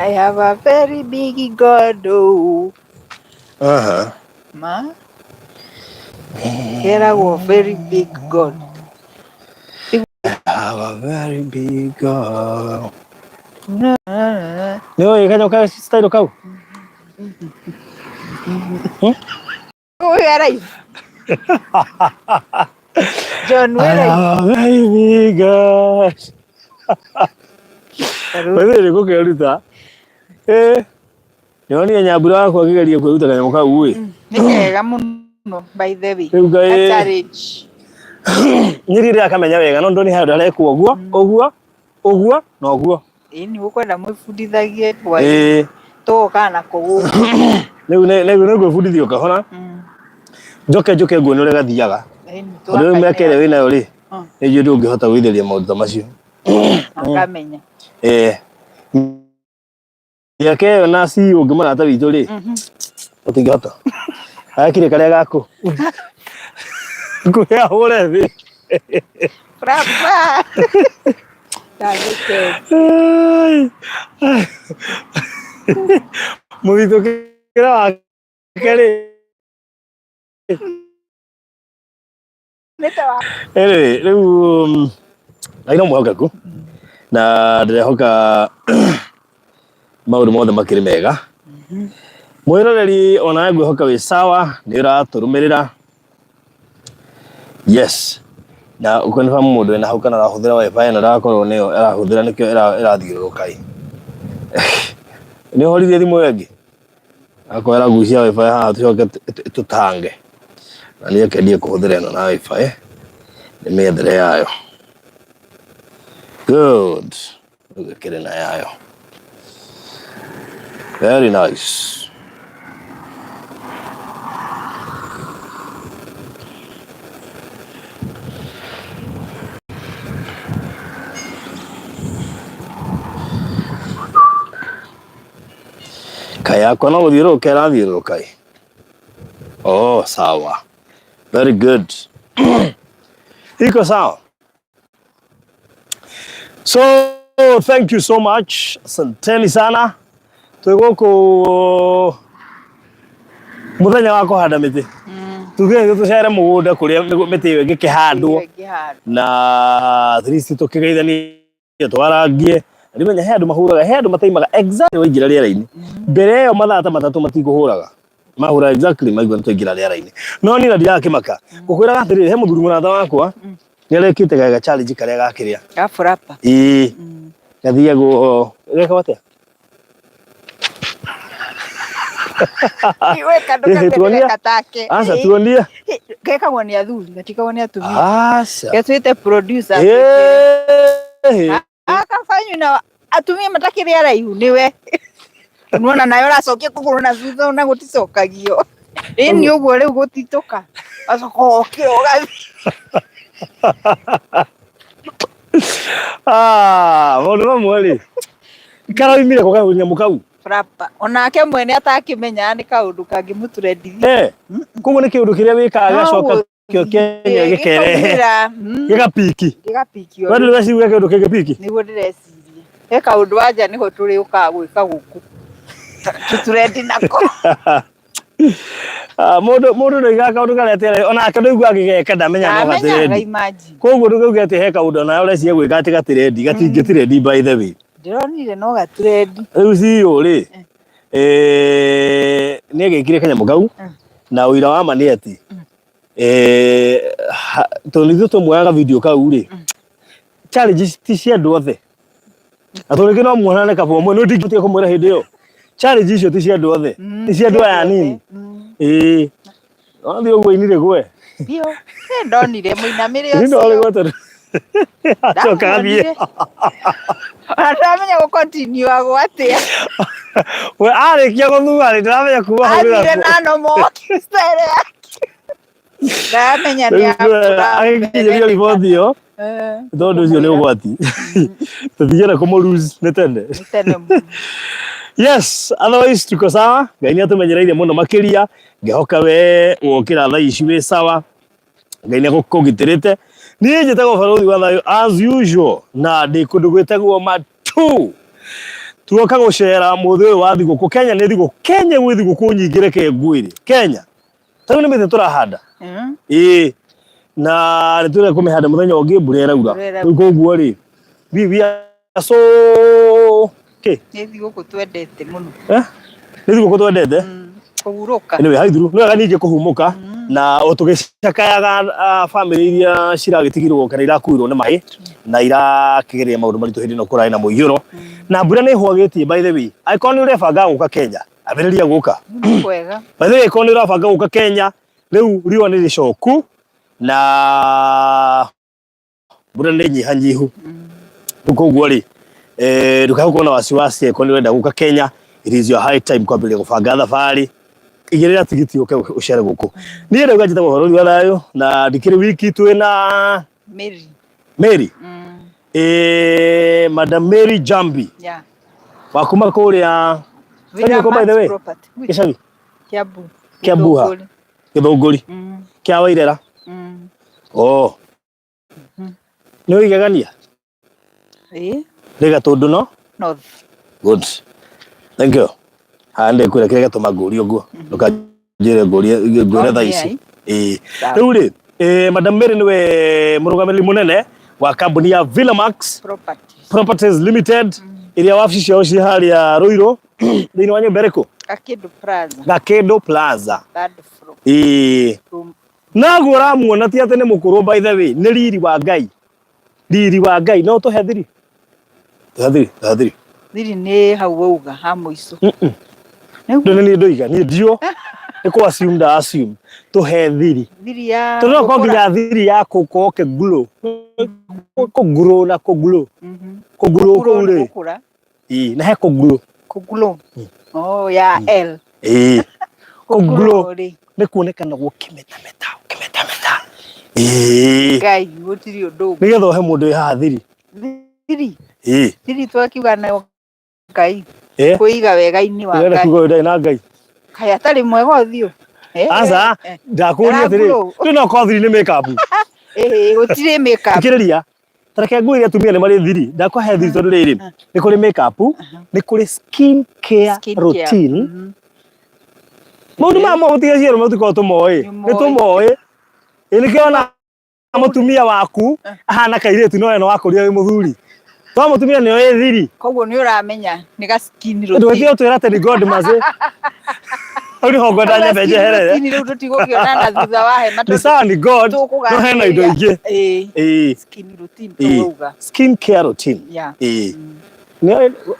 I have a very big God. Oh. Ma keragwo very big God. I have a very big God. Nĩ ũĩ kanyamũ ka style kau? Ũyũ araihu. John I wĩ raihu. have a very big God. Wewe nĩ gũkeruta. Eh. Nĩwonire nyambura wakwa akĩgeria kwĩruta kanyamũ kau ĩ. Nĩ kega mũno by the way. Rĩu Ka ngai challenge. niĩ rĩrĩa akamenya wega no ndoni handũ arekwo ũguo ũguo ũguo na ũguo. Ĩĩ nĩ ũkwenda mwĩbundithagie twa Ĩĩ. tũgokaga nako gũkũ. Rĩu nĩ rĩu nĩ ngwĩbundithia o kahora njoke njũke nguone ũrĩa gathiaga. Ĩĩ nĩ Tondũ rĩu mĩaka ĩrĩa wĩnayo rĩ nĩ njũĩ ndũngĩhota gwĩtheria maũndũ ta macio. Akamenya. Ĩĩ. Mĩaka ĩyo na CEO ũngĩ mũrata witũ rĩ ũtingĩhota. Arekire karĩa gaku. Ngũhe ahũre thĩ. Brava. Ndagĩte. Mũthitũkĩre wake rĩ. Nĩ ta wa Anyway, rĩu Ngai no mwĩhokeku na ndĩrehoka maũndũ mothe makĩrĩ mega. Mwĩroreri onawe ngwĩhoka wĩ sawa, nĩ ũratũrũmĩrĩra. Yes. Na ũkonifam mũndũ wĩna hau kana arahũthĩra wifi na ndarakorwo nĩyo arahũthĩra nĩkĩo ĩrathiũrũrũka ĩ. Nĩ ũhoririe thimũ ĩyo ĩngĩ? Akorwo ĩragucia wifi haha tũcoke tũtange. Na niĩ reke ndiĩ kũhũthĩra ĩno na wifi ndĩmĩethere yayo. Good. Rĩu ĩkĩrĩ na yayo. Very nice. Kaĩ yakwa no gũthiũrũrũka ĩrathiũrũrũka ĩ. Oh, sawa. Very good. Iko sawa. So, thank you so much. Asanteni sana. Twĩ gũkũ mũthenya wa kũhanda mĩtĩ. Tuge tũcere mũgũnda kũrĩa mĩtĩ ĩyo ĩngĩkĩhandwo na at least tũkĩgeithanie twarangie rimenya he andũ mahũraga he andũ mataimaga exactly waingĩra rĩera-inĩ mbere ĩyo mathaa ta matatũ matikũhũraga mahũra exactly maigua nĩ twaingĩra rĩera-inĩ no niĩ na ndirakĩmaka ngũkwĩraga atĩrĩrĩ he mũthuri mũrata wakwa nĩ arekĩte gega challenge karĩa gakĩrĩa Gaburapa. ĩĩ gathiagwo gekagwo atĩa Iwe kandũ Ĩhĩ, tuonia. gatake. aca tuonie Gekagwo nĩ athuri, gatikagwo nĩ atumia. aca Getuĩte producer. Ĩhĩ. Akabanyu na atumia matakĩrĩ araihu nĩwe. Nĩwona nawe ũracokia kũgũrũ na thutha ona gũticokagio. Ĩni ũguo rĩu gũtitũka. Wacoka ũgokĩra ũgathiĩ. Ah, maũndũ mamwe rĩ karaumire kũ kanyamũ kau Frapa. Onake mwene atakĩmenya nĩ kaũndũ kangĩmũtũrendithia. Eh, koguo nĩ kĩũndũ kĩrĩa wĩkaga gĩgacoka kĩo kĩenyewe gĩkerehe gĩgapiki Gĩgapiki we ndũreciria kĩũndũ kĩngĩpiki nĩguo ndĩreciria. He kaũndũ wanja nĩho tũrĩũkaga gwĩka gũkũ. Tũtũrendi nako. Ah, mũndũ mũndũ ndoigaga kaũndũ karĩa atĩ onake ndũigua agĩgeka ndamenya no Ndamenyaga gatirendi imagine. koguo ndũngĩuga atĩ he kaũndũ onawe ũreciria gwĩka atĩ gatirendi gatingĩtirendi by the way Ndĩronire no gatũrendi. rĩu CEO rĩ eh, nĩ agĩkire kanyamũ kau na ũira wa ma nĩ atĩ eh, ha- tondũ ithuĩ tũmuoyaga video kau rĩ challenge ti cia andũ othe na tondũ rĩngĩ no muonane kaba ũmwe no ndingĩtiga kũmwĩra hĩndĩ ĩyo challenge icio ti cia andũ othe ti cia andũ aya anini ĩĩ wathiĩ ũguo inire gwe Biũ. Ĩ, Ndonire mũinamĩre ini no ũcio. rĩgwe tondũ acoka athiĩ Ndamuonire. Ona ndĩramenya gũ continue agwo atĩa. we arĩkia gũthua rĩ ndĩramenya kuma hau Athire na no moki style yake. Ndamenya nĩ agĩkinyĩrio riboti ĩyo tondũ ũcio nĩ ũgwati tũtigere kũmũ-lose nĩ tene tene mũno. Yes, otherwise tuko sawa. Ngai nĩ atũmenyereire mũno makĩria. Ngĩhoka we wokĩra thaa ici wĩ sawa. Ngai nĩ agũkũgitĩrĩte. Niĩ njĩtagwo Barũthi wa Thayũ as usual na ndĩ kũndũ gwĩtagwo Matu. Tuoka gũcera mũthĩ ũyũ wa thigũkũ. Kenya nĩ thigũkũ. Kenya gwĩ thigũkũ nyingĩ, reke ngwĩre. Kenya ta rĩu nĩ mĩtĩ tũrahanda. Ĩĩ, na nĩ tũrenda kũmĩhanda mũthenya ũngĩ mbura ĩraura. Mbura ĩraura. Rĩu koguo rĩ, we are so kĩ. Nĩ thigũkũ twendete mũno. Eh? Nĩ thigũkũ twendete. Kũhurũka. Anyway, haithuru nĩ wega ningĩ kũhumũka na o tũgĩcakayaga bamĩrĩ iria ciragĩtigirwo kana irakuirwo nĩ maĩ na irakĩgeria maũndũ maritũ hĩndĩ ĩno kũrarĩ na mũiyũro na mbura nĩ ĩhwagĩtie. By the way, angĩkorwo nĩ ũrebanga gũka Kenya, ambĩrĩria gũka. Nĩ kwega. By the way, angĩkorwo nĩ ũrabanga gũka Kenya rĩu, riũa nĩ rĩcoku na mbura nĩ nyihanyihu. Rĩu koguo rĩ, ndũkae gũkorwo na wasiwasi. Angĩkorwo nĩ ũrenda gũka Kenya, it is your high time kwambĩrĩria gũbanga thabarĩ. Igĩrĩra tigiti ũke ũcere gũkũ. Niĩ ndauga njĩtagwo Bũrũri wa Thayũ na ndikĩrĩ wiki, twĩna Mary. Mary. Madam Mary Jambi wa kuma kũrĩa Villa by the Max way Property. gĩcagi Kiambu. Kiambu ha? Gĩthũngũri. Gĩthũngũri kĩa Wairera. Oh, nĩ ũigegania. Ĩĩ. Nĩ Gatũndũ no North. Good, thank you. Haha ndĩkwĩra kĩrĩa gĩatũma ngũrie ũguo, ndũkanjĩre ngũrie ngwĩre thaa ici. Ĩĩ. Sawa. Rĩu rĩ, Madam Mary nĩwe mũrũgamĩrĩri mũnene wa kambuni ya Villamax Properties. Properties Limited, ĩrĩa wabici ciao ciĩ harĩa Ruiru thĩinĩ wa nyũmba ĩrĩkũ? Gakĩndũ Plaza. Gakĩndũ Plaza. Third floor. Ĩĩ. Room. Naguo ũramuona ti atĩ nĩ mũkũrũ, by the way, nĩ riri wa Ngai, riri wa Ngai. No tũhe thiri, tũhe thiri, tũhe thiri. Thiri nĩ hau wauga ha mũico. Ndũ nĩ niĩ ndoiga, niĩ ndio nĩ kũ assume nda assume tũhe thiri. Thiri ya Tondũ no gũkũra. nginya thiri ya kũkorwo kĩ glow, kũ grow na kũ glow. Kũ grow Gũkũra kũu nĩ rĩ. gũkũra. Ĩĩ, na he kũ glow. Kũglow. Oh, ya L. Ĩĩ, kũ glow. Kũglow rĩ. Nĩ kuonekana gũkĩmetameta, ũkĩmetameta, ĩĩ. Ngai, gũtirĩ ũndũ ũngĩ. Nĩgetha ũhe mũndũ wĩ haha thiri. Thiri. Ĩĩ. Thiri twakiuga nayo Ngai. Ĩ. Kwĩiga wega-inĩ wa Ũrenda Ngai. kuga ũyũ ndarĩ na Ngai? Kaĩ atarĩ mwega ũthiũ? Aca, ndakũria atĩrĩ. Araglow. Rĩu no korwo thiri nĩ makeup. Ĩĩ, gũtirĩ makeup. Thikĩrĩria, tareke ngwĩre, atumia nĩ marĩ thiri. Ndakũhe thiri tondũ rĩrĩ, nĩ kũrĩ makeup, nĩ kũrĩ skin care Skin care. routine. Maũndũ maya mogũtiga ciero matikorwo tũmoĩ. Nĩ Nĩ tũmoĩ. Ĩ, nĩkĩo ona mũtumia waku ahana kairĩtu, no eno wakũria wĩ mũthuri to mũtumia nĩ oĩ thiri. Koguo nĩ ũramenya nĩ ga skin routine. Ndũgetige ũtwĩra atĩ nĩ God mercy. Hau nĩho ngwenda nyambe njeherere. Skin rĩu tũtigũkĩona na thutha wa hema. Nĩ sawa, nĩ God, no hena indo ingĩ. Ĩĩ. Ĩĩ. Skin routine Ĩĩ. tũgauga. Skin care routine. Ĩĩ.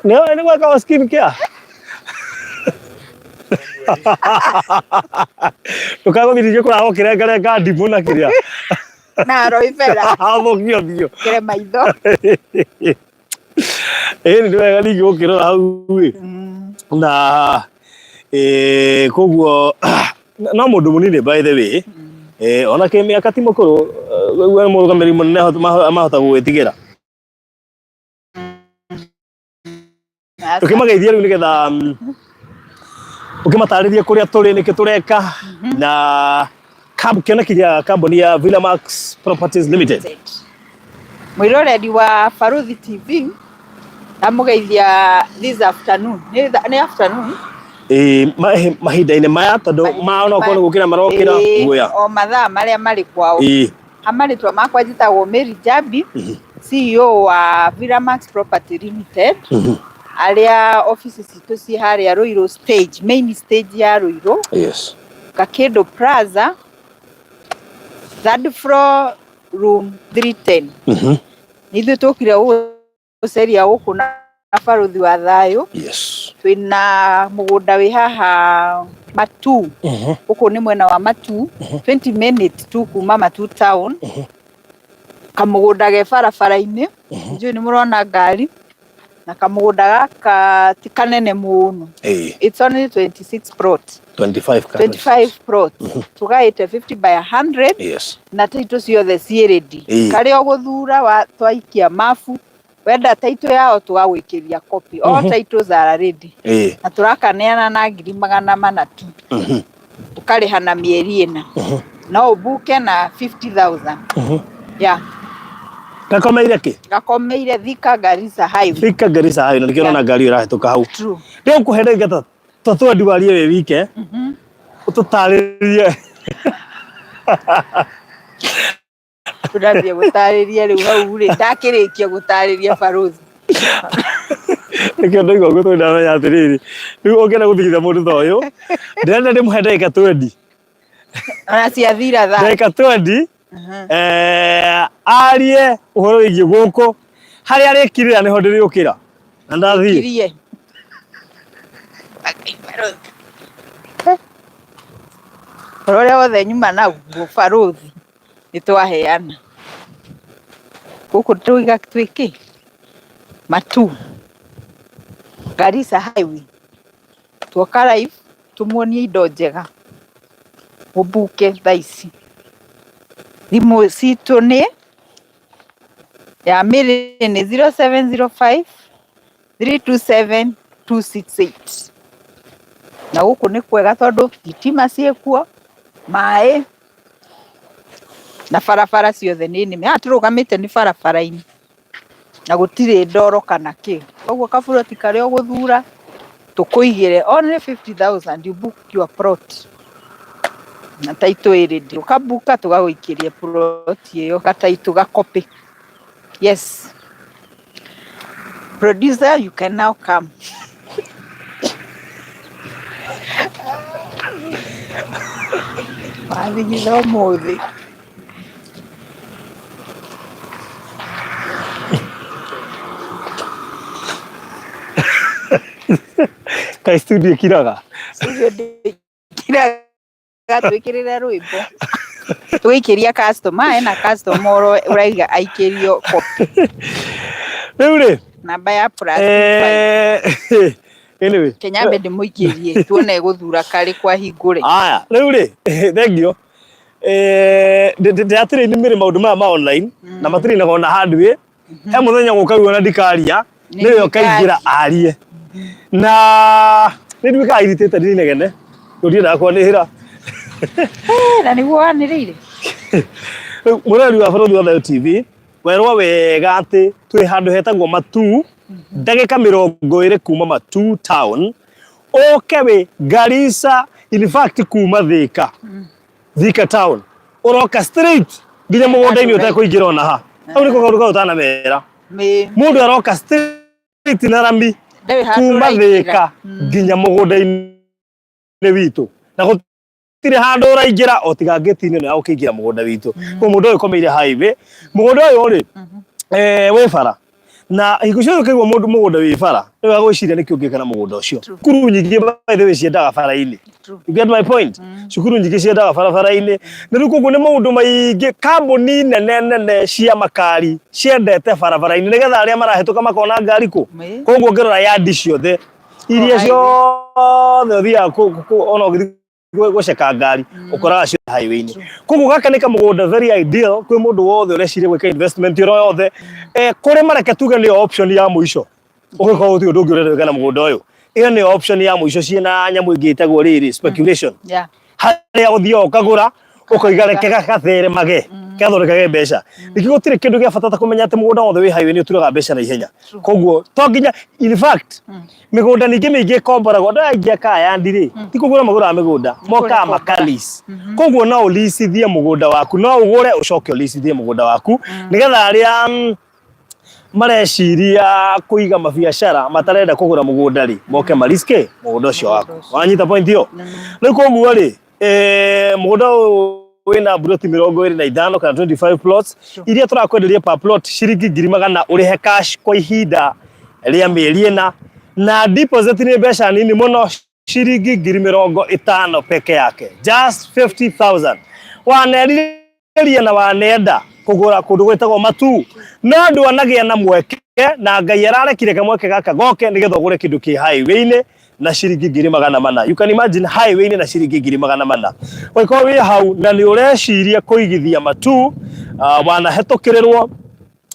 Nĩ gwĩka wa skin care, ndũkagũthiĩ ningĩ kũrahwo kĩrengarenga ndimũ na kĩrĩa. Na aloe vera. Thũkio ũthiũ. Kĩre maitho. Ĩĩ, nĩ wega ningĩ gũkĩrora hau ĩ. Na koguo no mũndũ mũnini, by the way, ona kĩmĩaka ti mũkũrũ, we mũrũgamĩrĩri mũnene mahota gũgwĩtigĩra. Tũkĩmageithia rĩu nĩgetha ũkĩmatarĩrie kũrĩa tũrĩ, nĩkĩ tũreka na kĩoneki gĩa kambuni ya Villamax Properties Limited. Mwĩroreri wa Baruthi TV, ndamũgeithia this afternoon. Nĩ afternoon. Ĩĩ, mahinda-inĩ maya tondũ mao no korwo nĩ gũkĩra marokĩra guoya. O mathaa marĩa marĩ kwao. Amarĩtwa makwa njĩtagwo Mary Jambi, CEO wa Villamax Property Limited, arĩa ofici citũ ciĩ harĩa Ruiru stage, main stage ya Ruiru, Gakĩndũ Plaza, third floor, room 310. Nĩ ithuĩ tũkire gũceria gũkũ na Baruthi wa Thayũ. Twĩna mũgũnda wĩ haha Matu. Gũkũ nĩ mwena wa Matu, 20 minutes tu kuma Matu town. Kamũgũnda ge barabara-inĩ, njũĩ nĩ mũrona ngari, na kamũgũnda gaka ti kanene mũno. It's only 26 plot. 25 kana 25 plot. Tũgaĩte 50 by 100. Na title ciothe ciĩ ready. Karĩa ũgũthura twaikia mabu, wenda title yao tũgagwĩkĩria copy. All titles are ready. Na tũrakaneana na 400,000 tu. Ũkarĩha na mĩeri 4. No ũbuke na 50,000. Yeah. Gakomeire kĩ? Gakomeire Thika Garissa Highway. Thika Garissa Highway, na nĩkĩo ũrona ngari ĩyo ĩrahĩtũka hau. True. Rĩu ngũhe ndagĩka ta twendi warie wĩ wike, ũtũtarĩrie. Tũrathiĩ gũtarĩria rĩu hau rĩ, ndakĩrĩkia gũtarĩria barũthi. Nĩkĩo ndaigua ũguo tondũ ndamenya atĩrĩrĩ, rĩu ũngĩenda gũthigitha mũndũ ta ũyũ, ndĩrenda ndĩmũhe ndagĩka twendi. Ona ciathira thaa. Ndagĩka twendi, arie ũhoro wĩgiĩ gũkũ, harĩa arĩkirĩra nĩho ndĩrĩũkĩra. Na ndathiĩ. Kirie. Barũthi. Ũhoro ũrĩa wothe nyuma naguo barũthi nĩ twaheana. Gũkũ tũiga twĩkĩ? Matu. Garissa Highway. Tuoka live tũmuonie indo njega. Mũmbuke thaa ici. Thimũ citũ nĩ ya Mary nĩ 0705 327 268. Na gũkũ nĩ kwega tondũ thitima ciĩkuo, maĩ na barabara ciothe nĩ nĩme. Haha tũrũgamĩte nĩ barabara-inĩ na gũtirĩ ndoro kana kĩ. Koguo kaburoti karĩa ũgũthura tũkũigĩre only 50,000 you book your plot. Na title ĩ ready. Ũkabuka tũgagũikĩria plot ĩyo gataitũ gakopĩ. Yes. Producer, you can now come. Wathigitha ũmũthĩ. Kaĩ studio ĩkiraga? Studio ndĩkiraga twĩkĩrĩre rwĩmbo. Tũgĩikĩria customer, ena customer ũraiga aikĩrio copy. Rĩu rĩ, Namba ya +25. Anyway. Kenyambe ndĩmũikĩrie tuone gũthura karĩ kwa hingũre. Aya, rĩu rĩ, thank you. Ndĩratĩrĩ mĩrĩ maũndũ maya ma online na matirinaga ona handũ ĩ he mũthenya gũkaigua na ndikaria Nĩ nĩwe ũkaingĩra arie na nĩ nduĩkaga irritated nĩ inegene tondũ ndiendaga kwanĩrĩra. Na nĩguo wanĩrĩire. Rĩu mũrori wa Bũrũri wa Thayo TV, werwo wega atĩ twĩ handũ hetagwo Matuu, ndagĩka 20 kuma Matuu town, ũke wĩ Garissa, in fact kuma Thika, Thika town, ũroka straight nginya mũgũnda-inĩ ũtekũingĩra ona ha. Hau nĩko kaũndũ kau ũtanamera. Mũndũ aroka straight na rami Ndarĩ handũ kuma ũraingĩra. Thika nginya mũgũnda-inĩ witũ, na gũtirĩ handũ ũraingĩra o tiga ngĩti-inĩ ĩno ya gũkĩingĩra mũgũnda witũ. Koguo mũndũ ũyũ ũkomeire highway, mũgũnda ũyũ rĩ, wĩ bara, na hingo ciothe ũkĩigua mũndũ mũgũnda wĩ bara nĩ wega gwĩciria nĩkĩ ũngĩka na mũgũnda ũcio. Cukuru nyingĩ by the way ciendaga bara-inĩ. You get my point? Cukuru nyingĩ ciendaga barabara-inĩ. Na rĩu koguo nĩ maũndũ maingĩ, kambuni nene nene cia makari ciendete barabara-inĩ nĩgetha arĩa marahĩtũka makona ngari kũ. Koguo ũngĩrora yandi ciothe iria ciothe ũthiaga ona ũgĩthiĩ gũceka ngari ũkoraga cio highway-inĩ. Koguo gaka nĩ kamũgũnda very ideal kwĩ mũndũ wothe ũreciria gwĩka investment oro yothe. Kũrĩma reke tuge nĩyo option ya mũico. Ũngĩkorwo gũtirĩ ũndũ ũngĩ ũrenda gwĩka na mũgũnda ũyũ, ĩyo nĩyo option ya mũico ciĩna nyamũ ĩngĩ ĩtagwo rĩrĩ speculation. Harĩa ũthiaga ũkagũra ũkoiga reke gatheremage gathondekage mbeca. Ningĩ gũtirĩ kĩndũ gĩa bata ta kũmenya atĩ mũgũnda wothe wĩ highway nĩ ũturaga mbeca na ihenya. Koguo to nginya, in fact mĩgũnda ningĩ mĩingĩ ĩkomboragwo. Andũ aya aingĩ a kayandi rĩ, ti kũgũra magũraga mĩgũnda, mokaga maka lease. Koguo no ũlicithie mũgũnda waku, no ũgũre ũcoke ũlicithie mũgũnda waku nĩgetha arĩa mareciria kũiga mabiacara matarenda kũgũra mũgũnda rĩ, moke mariske mũgũnda ũcio waku. Wanyita point ĩyo? Rĩu koguo rĩ, mũgũnda ũyũ wĩna mburoti 25 kana 25 plots iria tũrakwenderia per plot ciringi 100,000 ũrĩhe cash kwa ihinda rĩa mĩeri 4, na deposit nĩ mbeca nini mũno, ciringi 50,000 peke yake, just 50,000. Wanerirĩria na wanenda kũgũra kũndũ gwĩtagwo Matuu, no ndwanagĩa na mweke, na Ngai ararekire kamweke gaka goke nĩgetha ũgũre kĩndũ kĩ highway-inĩ na ciringi 400,000. You can imagine highway-inĩ na ciringi 400,000. Ũngĩkorwo wĩ hau na nĩ ũreciria kũigithia Matuu, wanahetũkĩrĩrwo,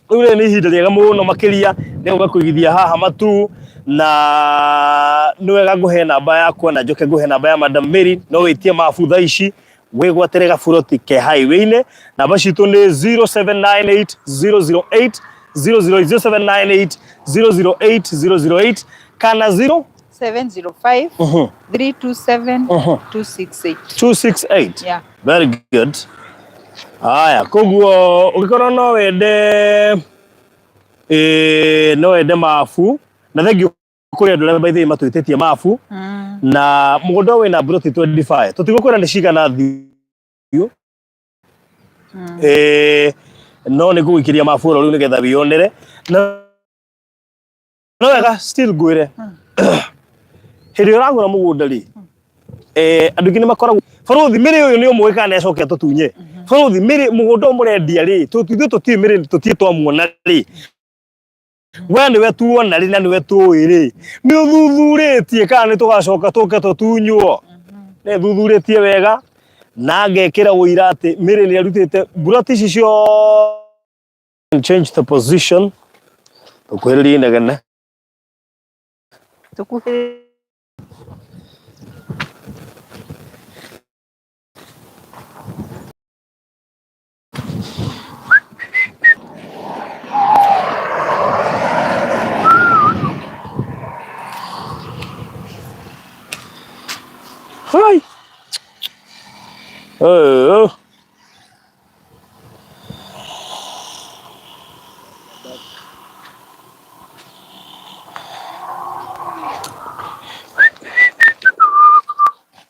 rĩu rĩrĩ nĩ ihinda rĩega mũno makĩria nĩ gũka kũigithia haha Matuu, na nĩ wega ngũhe namba yakwa na njoke ngũhe namba ya Madam Mary, no wĩtie mabu thaa ici. Wĩgwatĩre gaburoti ke highway-inĩ. Namba citũ nĩ 0798 008 00798 008 008 kana 0 705 327 268. 268. Yeah. Very good. Haya, koguo ũngĩkorwo no wende no wende mabu, na thengiũ kũrĩ andũ arĩa by the way matwĩtĩtie mabu, na mũgũnda ũyũ wĩna mburoti 25, tũtigũkwĩra nĩ cigana thiũ, no nĩ ngũgũikĩria mabu oro rĩu nĩgetha wĩyonere. Na no wega still ngwĩre, hĩndĩ ĩrĩa ũragũra mũgũnda rĩ, andũ aingĩ nĩ makoragwo barothi mĩrĩ ũyũ nĩ ũmũĩ kana nĩ acoke atũtunye. Barothi mĩrĩ mũgũnda ũyũ mũrendia rĩ, ithuĩ tũtiũĩ mĩrĩ, tũtiĩ twamuona rĩ, we nĩwe tuona rĩ na nĩwe tũĩ rĩ, nĩ ũthuthurĩtie kana nĩ tũgacoka tũke tũtunywo? Nĩ thuthurĩtie wega na ngekĩra ũira atĩ mĩrĩ nĩ arutĩte mburoti ici ciothe. Change the position, tũkuhĩrĩrie inegene. Tũkuhĩrĩrie. Hi. Oh.